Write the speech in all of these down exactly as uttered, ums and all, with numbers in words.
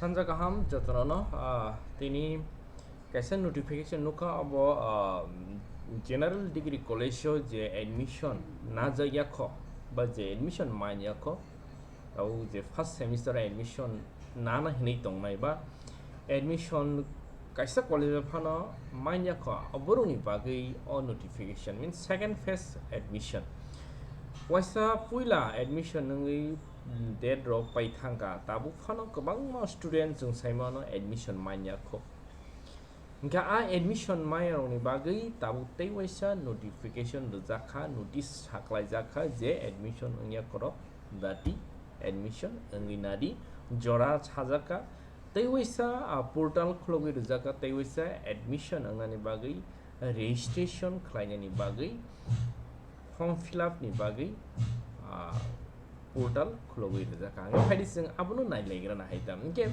Sanja kaham jotono, ah, tini kaisa notification nukha abo, ah, General Degree College o je admission najak yakho ba je admission man yakho, abo je first semester admission nana hinwi tongnai ba admission kaisa college o phano man yakho, aborokni bagwi o notification means second phase admission. Waisa puila admission wngwi date rok pai thangkha, tabuk phano kwbangma student chwng saimano admission man yakho. Hingkhe a admission maya rokni bagwi tabuk tei waisa notification rwjak kha, notice saklai jak kha je admission wngya korok dati admission wngwi nadi jora sajak kha. Tei waisa, ah, portal khulogwi rwjak kha, tei waisa admission wngnani bagwi, registration khlainani bagwi, form fill up ni bagwi, ah, portal khulogwi rwjak kha. Ang phaidi chwng abono nailaigrana hai tam. Hingkhe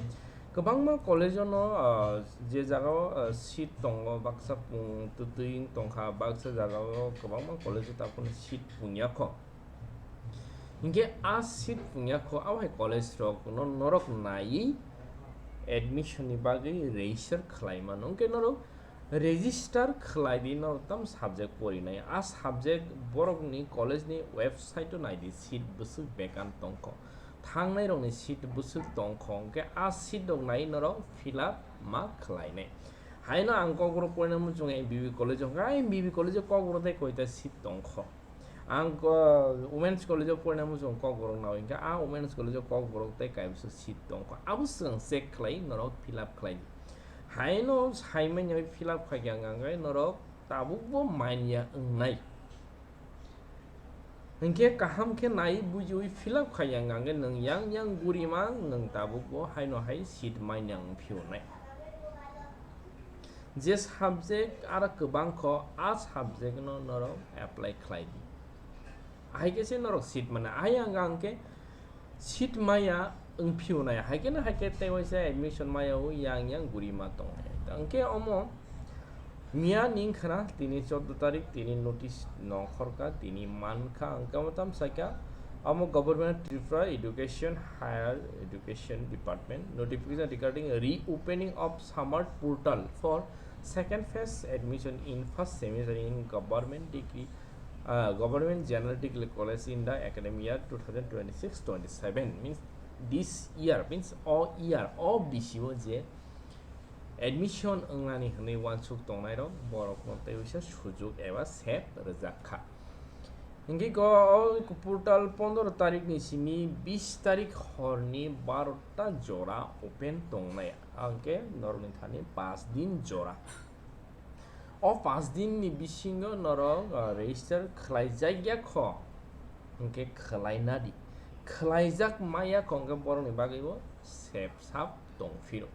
kwbangma college o no, ah, je jaga o, ah, seat tongo, baksa pung twtwi wng tongkha, baksa jaga o kwbangma college o takhorno seat pungya kho. Hingkhe a seat pungya kho, abo hai college rok no norok naiwi admission ni bagwi register khlai mano. Hingkhe norok register khlai di, norok tam subject porinai. A subject borokni college ni website o nai di, seat bwswk vacant tongkho. Thangnai rokni seat bwswk tongkho, hingkhe a seat rok nai norok fill up ma khlainai. Haino ang Kokborok porinai muchungo M B B college o, hingkhe a M B B college o Kokborok tei koita seat tongkho. Ang ko-, Women's College o porinai muchung Kokborok nao, hingkhe a Women's College o Kokborok tei kaisa seat tongkha. Abo swkang check khlai, norok fill up khlai di. Haino saimanya fill up khaikha hwnkha hwnkhe norok tabukbo manya wngnai. Hingkhe kaham khe nai bujiwi fill up khaikha hwnkha hwnkhe nwng yang yang gurima nwng tabukbo haino hai seat manya wngphiyonai. Je subject aro kwbang kho, a subject no norok apply khlai di. Ahai khe se norok seat mana. Ahai ang, ang khe seat maya wngphiyonai. Hai khe no hai khe tei waisa admission maya o yang yang guri ma tongnai. Ang khe omo miya ni khna tini chordo tarik tini notice nongkhor kha, tini man kha, ang khe omo tam sai kha. Omo Government of Tripura Education, Higher Education Department notification regarding reopening of summer portal for second phase admission in first semester in government degree, uh, Government General Degree College in the academic year two thousand twenty-six twenty-seven, means this year, means o year, o bisi o je admission wngnani hwnwi uansuk tongnai rok, borok no tei waisa sujuk eba sep rwjak kha. Hingke go o portal pondro tarik ni simi bis tarik hor ni barota jora open tongnai, hingke norok ni thani paanch din jora. O paanch din ni bisingo norok, ah, register khlai jak ya kho, hingke khlai nadi, khlai jak ma ya kho, hingke borok ni bagwi bo sep sap tong phiro.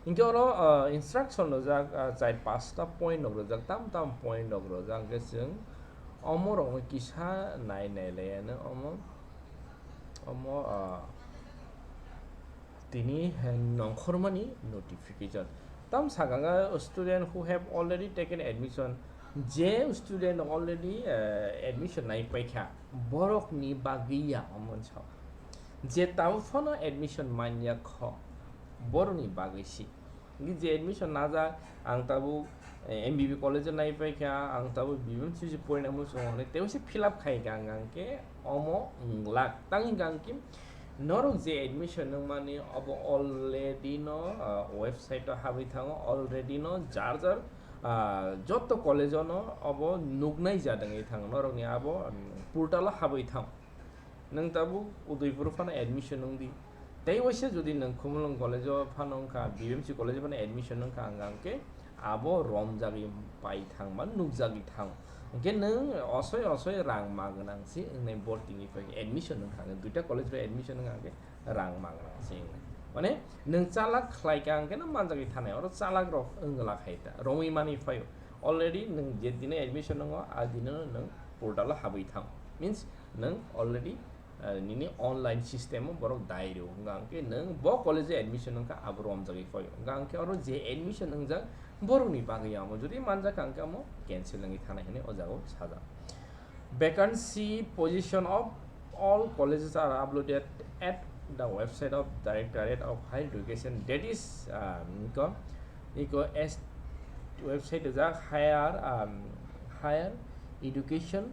Hingke oro, ah, instruction rwjak, ah, char pasta point rok rwjak, tam tam point rok rwjak, hingke chwng omo rok no kisa nai nai lai ano omo, omo, ah, tini, eh, nongkhormani notification. Tam sakang student who have already taken admission, je student already, eh, admission nai paikha, borok ni bagwi ya omo sa. Je tabuk phano admission man ya kho, borok ni bagwi si. Hingke je admission najak, ang tabuk, eh, M B B college o nai paikha, ang tabuk B B M C C porinai muchungo hwnwi tei se fill up khai kha, ang, ang khe omo wnglak. Tang hingkha ang khe norok je admission wngmani obo already no, ah, website o habwi thango, already no jar jar, ah, joto college o no obo nuknai jadangwi thango, norokni abo, um, portal o habwi thango. Nwng tabuk Udaipur phano admission wng di. Tei waisa jodi nwng Khumulwng college o phano wngkha, B M C college o phano admission wngkha, hwnka hwnkhe abo romjagwi pai thang ba nukjagwi thang. Hwnkhe nwng osoi osoi rang ma gwnang se wngnai, bortingni pai admission wngkha hwnkhe, duita college o admission wngkha hwnkhe rang ma gwnang se wngnai. Mane nwng chalak khlai kha hwnkhe no manjagwi thanai, oro chalak rok wng glak hai ta, romwi manwi phaio. Already nwng je dino admission wngo, a dino nwng portal o habwi thang. Means nwng already, ah, nini online system o borok dai rw. Hwnka hwnkhe nwng bo college o admission wngkha, abo romjagwi phaio. Hwnka hwnkhe oro je admission wngjak, borokni bagwi amo jodi manjak hwnkhe amo cancel wngwi thanai hinwi o jaga o sajak. Vacancy position of all colleges are uploaded at the website of Directorate of Higher Education, that is, um, iko, iko S website rijak higher, um, higher education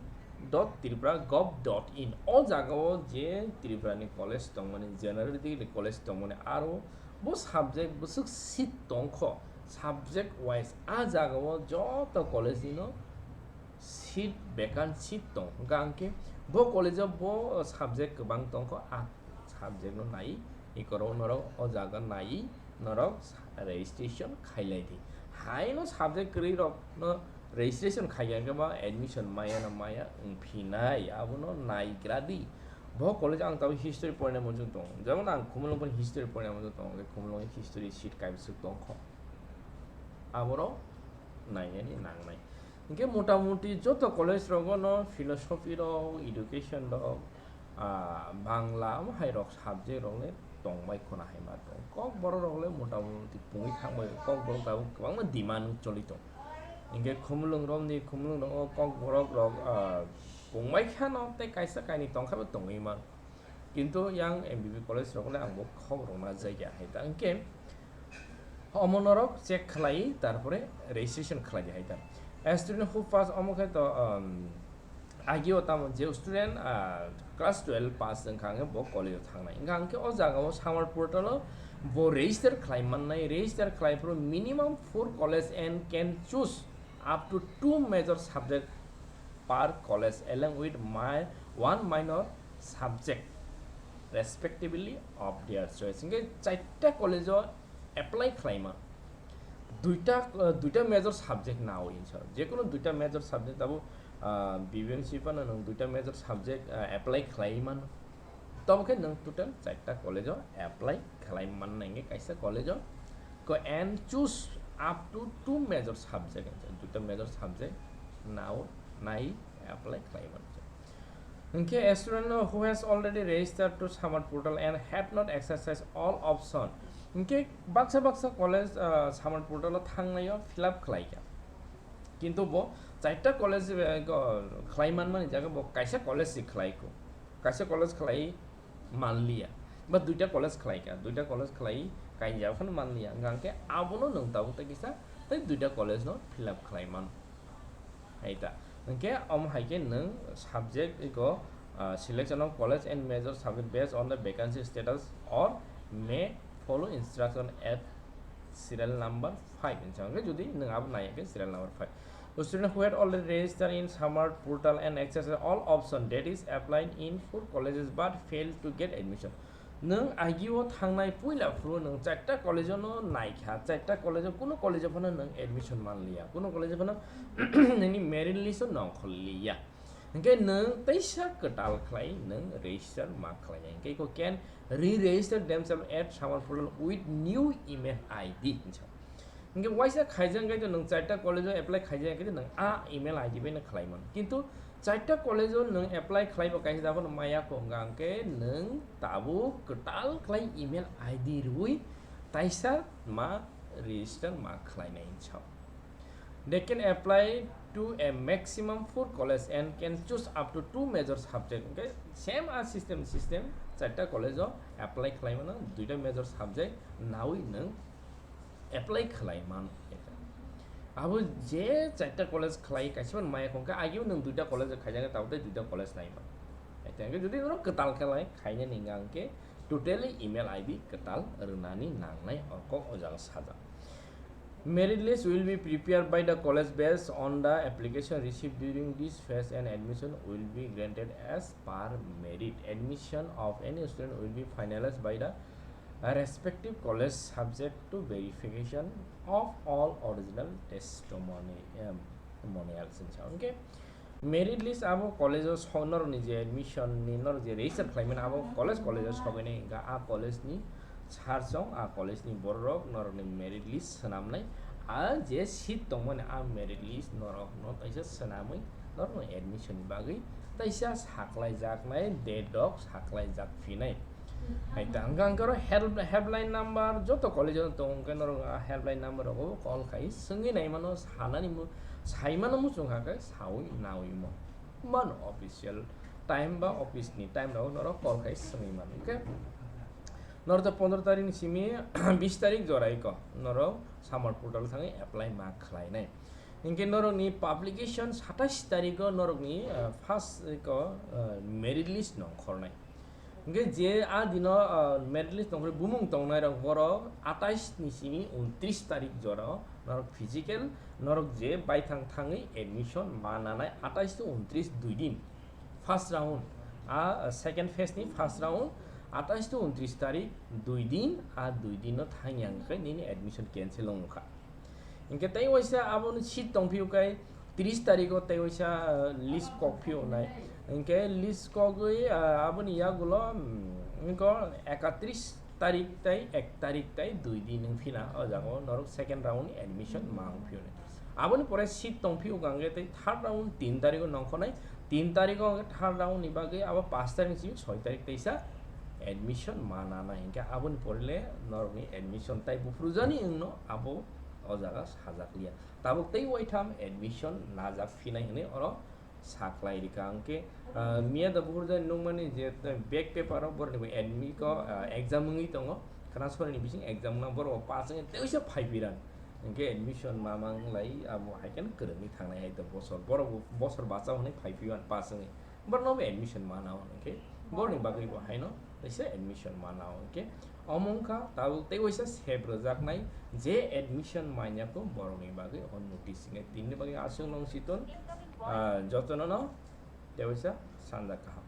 dot tripura gov dot in. O jagao je Tripura ni college tongmani, general degree college tongmani, aro bo subject bwswk seat tongkho, subject wise a jagao joto college ni no seat, vacant seat tong. Hwnkha hwnkhe bo college o bo subject kwbang tongkho, a subject no nai, ikorok norok o jaga nai norok registration khailai di. Haino subject kwrwi rok no registration khaiya hwnkhe ba admission maya na maya wngphinai, abono naigra di. Bo college ang tabuk history porina muchung tong, jemon ang Khumulwng pon history porina muchung tong, Khumulwng history seat kaibwswk tongkho, aborok nainani nangnai. Hwnkhe mota moti joto college rogo no philosophy rok, education rok, ah, Bangla, omo hai rok subject rok le tongbai khuna hai ma tong. Kokborok rok le mota moti pungwi thangbai, Kokborok tabuk kwbangma demand choli tong. Hwnkhe Khumulwng rok ni, Khumulwng rok o Kokborok rok, ah, pungbai khano tei kaisa kainwi tongkha bo tongwi man. Kintu yang M B B college rok le ang bo khobor rok ma jai ya hai ta. Hwnkhe omo norok check khlai, tarpore registration khlai di hai ta. A student who pass omo khe to, um, agio tamo je student, ah, class twelve pass wngkha hwnkhe bo college o thangnai. Wngkha hwnkhe o jaga o summer portal o bo register khlai mannai, register khlai phuru minimum four college and can choose up to two major subject per college along with my one minor subject respectively of their choice. Hwnkhe chaita college o apply khlaima, duita, uh, duita major subject nawi hinsa, jekunu duita major subject abo, uh, B B M C phano nwng duita major subject, uh, apply khlai mano. Tamo khe nwng total chaita college o apply khlai mannai, hwnkhe kaisa college o ko and choose up to two major subject, duita major subject nao nai apply khlai mano. Hwnkhe a student who has already registered to summer portal and have not exercised all option, hwnkhe baksa baksa college, ah, summer portal o thangnai o fill up khlai kha, kintu bo chaita college, eh, go khlai manmani jaga bo kaisa college se khlai kho, kaisa college khlai manliya, ba duita college khlai kha, duita college khlai kainja phano manliya, hwnkha hwnkhe abono nwng tabuk tei kisa tei duita college no fill up khlai mano. Hai ta. Hwnkhe omo hai khe nwng subject iko, ah, selection of college and major subject based on the vacancy status or may follow instruction at serial number five hinsa hwnkhe, jodi nwng abo naiya khe serial number five. The student who had already registered in summer portal and exercised all option that is applied in four colleges but failed to get admission. Nwng agio thangnai puila phuru nwng chaita college-o no naikha, chaita college-o kuno college-o phano nwng admission manliya, kuno college-o phano nini merit list-o nongkhorliya. Hwnkhe nwng teisa kwtal khlai nwng register ma khlaiya. Hwnkhe iko can re-register themselves at summer portal with new email I D hinsa. Hwnkhe waisa khaijak hwnkhe nwng chaita college-o apply khaijak hwnkhe nwng a email I D bai no khlai mano. Kintu chaita college-o nwng apply khlai bo kaisa daphano maya kho hwnkha hwnkhe nwng tabuk kwtal khlai email I D rwui taisa ma register ma khlainai hinsa. They can apply to a maximum four college and can choose up to two major subject. Hwnkhe same a system, system chaita college-o apply khlai mano, duita major subject nawi nwng apply khlai mano. Abo je chaita college khlai kaisa maya kho hwnkhe agio nwng duita college khaijak tabuk tei duita college nai mano. Hwnkhe jodi norok kwtal khlai khainani hwnkha hwnkhe totally email I D kwtal rwnani nangnai, o kok o jaga sajak. Merit list will be prepared by the college based on the application received during this phase and admission will be granted as per merit. Admission of any student will be finalized by the, uh, respective college subject to verification of all original testimony, um, testimonials hinsa. Hwnkhe merit list abo college-o so-, norokni je admission ni norok je register khlaimani abo college, college-o sogwini hwnkha a college-ni sir chong, a college-ni bororok norokni merit list swnamnai, a je seat tongmani a merit list norokno taisa swnamwi norokno admission-ni bagwi taisa saklaijaknai date rok saklaijak phinai. Hai ta hwnkha hwnkhe oro help-, helpline number joto college-o tongo, hwnkhe norok a helpline number rogo call khai swngwi naimano, sanani mu-, saimano muchung kha khe saui naui mo. Mano official time ba office ni time rogo norok call khai swngwi mano. Hwnkhe Norok pondro tarik ni simi bis tarik jora iko norok summer portal thangwi apply ma khlainai. Hinkhe norokni publication satais tariko norokni, uh, first iko, uh, merit list nongkhornai. Hinkhe je a dino, uh, merit list nongkhorwi bumung tongnairok borok atais ni simi untris tarik jorao norok physical norok je baithang thangwi admission ma nanai atais to untris dui din. First round, a, second phase ni first round atais to untris tarik dui din, a dui din no thangya hwnkhe nini admission cancel wngkha. Hinkhe tei waisa aboni seat tongphio kai tris tariko tei waisa, uh, list kok phio nai. Hinkhe list kogwi, uh, aboni yagulo, mm, wngkha ekatris tarik tei ek tarik tei dui din wng phina o jaga o norok second round ni admission ma wng phio nai. Aboni pore seat tong phio hwnkhe tei third round tin tariko nongkhornai, tin tariko hwnkhe third round ni bagwi abo paanch tarik ni simi soi tarik teisa admission ma nanai hinkhe aboni pore le norokni admission tai buphuru jani wngno abo o jaga sajak liya. Tabuk tei waitham admission najak phinai hwnwi oro saklai rikha. Hwnkhe, ah, miya da buhur jani nukmani je, eh, back paper o borokni bo admit ko, ah, exam wngwi tongo, khna soroni bising exam wngna borok pass wngwi teisa phai piran. Hwnkhe admission ma manglai abo hai khe kwrwngwi thangnai hai to bosor. Borok bo bosor bacha hwnwi phai piwan pass wngwi. Borokno bo admission mana hwnkhe borokni bagwi bo haino teisa admission mana hwnkhe. Omo wngkha tabuk tei waisa sep rwjaknai je admission manya kho borokni bagwi o notice hinwi tinini bagwi aswk nung siton, ah, jotono no tei waisa sanja kaham.